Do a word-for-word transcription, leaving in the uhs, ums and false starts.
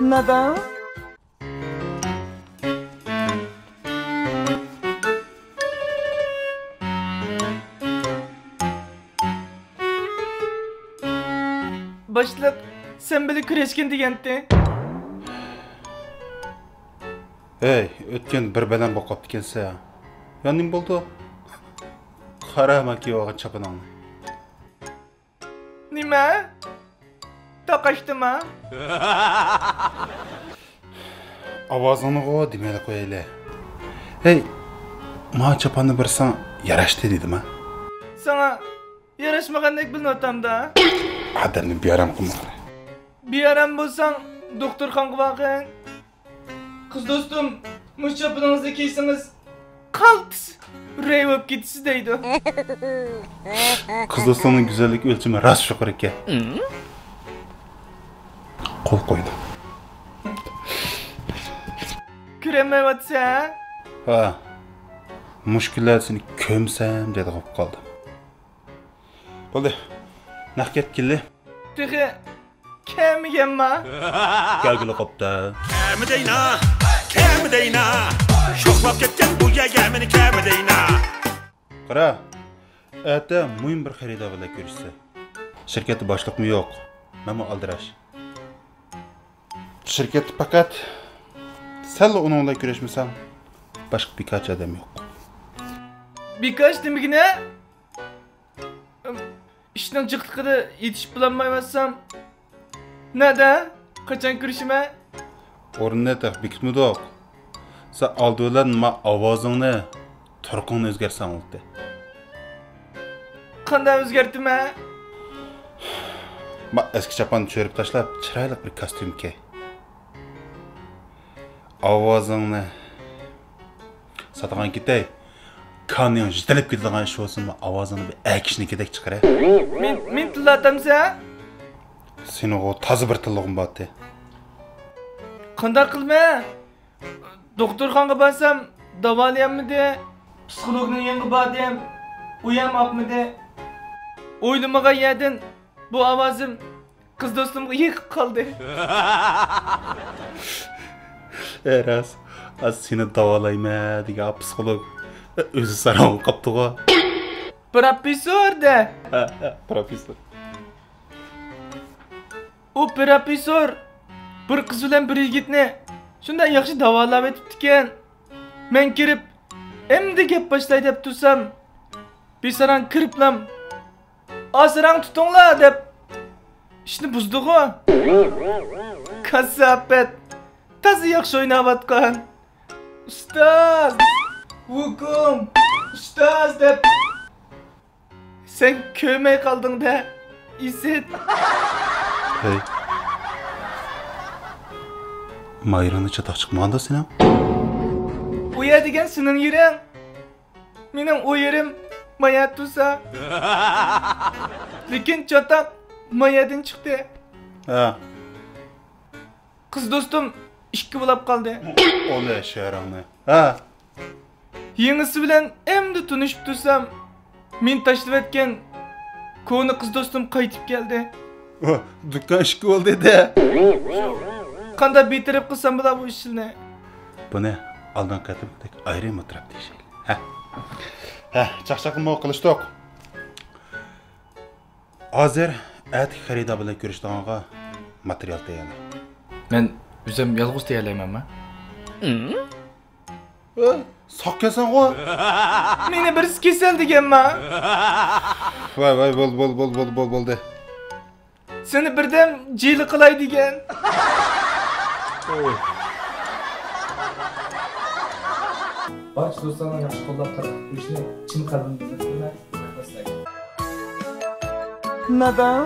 نادان. باشلىق، سەن بىلەن كۈرەشكىن دېگەنتى. ھەي، ئۆتكەندە بىر بەلەن بولۇپ قاپتىكەنسەن. يا نېمە بولدى؟ قارا، ما كىيىۋالغان چاپىنىڭنى. نېمە؟ تاقاشتىما؟ ئاۋازىڭنىغۇ دېمەيلا قويايلى. ھەي، ما چاپاننى بېرسەڭ ياراشتى دېدىما؟ ساڭا ياراشمىغاندەك بىلىنىۋاتامدا. ئادەمنى بىئارام قىلما. بىئارام بولساڭ، دوختۇرخانىغا بارغىن. قىز دوستۇم، مۇشۇ چاپىنىڭىزنى كىيسىڭىز، قالتىس رەي بولۇپ كېتىسىز دەيدۇ. قىز دوستۇمنىڭ گۈزەللىك ئۆلچىمى راست يۇقىرى ئىكەن. قول قويدۇم. كۆرەلمەيۋاتىسەن؟ ھا. مۇشۇ كۈنلەردە سېنى كۆمسەم دەيدىغان بولۇپ قالدىم. بولدى. نەق كەتكىلى. تېخى كەلمىگەنما؟ كەلگىلى قاپتۇ. كەمىدەينا، كەمىدەينا. شوخلاپ كەتكەن بۇ يەرگە مېنى كەمىدەينا. قارا، ئەتە مۇھىم بىر خېرىدار بىلەن كۆرۈشىسەن. شىركەتتە باشلىقمۇ يوق، مەنمۇ ئالدىراش. شىركەتتە پەقەت سەنلا ئۇنىڭ بىلەن كۆرۈشمىسەڭ، باشقا بىكارچى ئادەم يوق. بىكارچى نېمىگىنە؟ ئىشنىڭ جىقلىقىدا يېتىشىپ بولالمايۋاتسام، نەدە؟ قاچان كۆرۈشىمەن؟ ئورنىنى تېخى بېكىتمىدۇق. سەن ئالدى بىلەن ما ئاۋازىڭنى، تۇرقۇڭنى ئۆزگەرتسەڭ بولاتتى. قانداق ئۆزگەرتىمەن؟ ما ئەسكى چاپاننى چۈشۈرۈپ تاشلاپ، چىرايلىق بىر كاستيۇم كىي. ئاۋازىڭنى ساتىدىغان كېتەي. كانىيىڭ يېتىلىپ كېتىدىغان ئىش بولسىمۇ، ئاۋازىڭنى بىر ئەكىشنىڭكىدەك چىقىرە. مېنى، مېنى تىللاتامسەن؟ سېنىڭغۇ تازا بىر تىللىغۇم بارتى. قانداق قىلىمەن؟ دوختۇرخانىغا بارسام، داۋالىيالمىدى. پسىخولوگنىڭ يېنىغا باردىم، ئۇيام ئاقمىدى. ئويلىمىغان يەردىن بۇ ئاۋازىم قىز دوستۇمغا يېقىپ قالدى. ئەي راست، ئا، سېنى داۋالايمەن دېگەن پسىخولوگ ئۆزى ساراڭ قاپتىغۇ. پروفېسسور دە. ھە، ھە، پروفېسسور. ئۇ پروفېسسور بىر قىز بىلەن بىر يىگىتنى شۇنداق ياخشى داۋالاۋېتىپتىكەن. مەن كىرىپ، ئەمدى گەپ باشلاي دەپ تۇرسام، بىساراڭ كىرىپلام، ئاسىراڭ تۇتۇڭلار دەپ ئىشنى بۇزدىغۇ. كاساپەت، تازا ياخشى ئويناۋاتقان. ئۇستاز، ۋۇكۇڭ، ئۇستاز دەپ سەن كۆرمەي قالدىڭ-دە، ئىسىت. ھەي. ما يېرىڭدىن چاتاق چىقمىغاندا سېنىڭ؟ ئۇ يەر دېگەن سېنىڭ يېرىڭ. مېنىڭ ئۇ يېرىم ما يەردە تۇرسا. لېكىن چاتاق ما يەردىن چىقتى. ھە. قىز دوستۇم ئىككى بولاپ قالدى. ئولا شەھىرىڭنى. ھە. يېڭىسى بىلەن ئەمدى تونۇشۇپ تۇرسام، مېنى تاشلىۋەتكەن كونا قىز دوستۇم قايتىپ كەلدى. ۋا، دۇكان ئىككى بولدى-دە. قانداق بىتەرەپ قىلسام بولا بۇ ئىشنى؟ بۇنى ئالدىنقى قېتىمقىدەك ئايرىم ئولتۇرۇپ دېيىشەيلى. ھە. ھە، چاقچاقنىمۇ قىلىشتۇق. ھازىر ئەتىكى خېرىدار بىلەن كۆرۈشىدىغانغا ماتېرىيال تەييارلاڭ. مەن ئۆزۈم يالغۇز تەييارلايمەنما؟ ھە؟ ساق كەلسەڭغۇ. مېنى بىرسى كېسەل دېگەنما؟ ۋاي، ۋاي، بولدى، بولدى، بولدى، بولدى، بولدى، بولدى. سېنى بىردەم جىلە قىلاي دېگەن. بارچە دوستلارنىڭ ياخشى قوللاپ تارقىتىپ قويۇشىنى چىن قەلبىمدىن ئۈمىد قىلىمەن. رەھمەت سىلەرگە. نادان.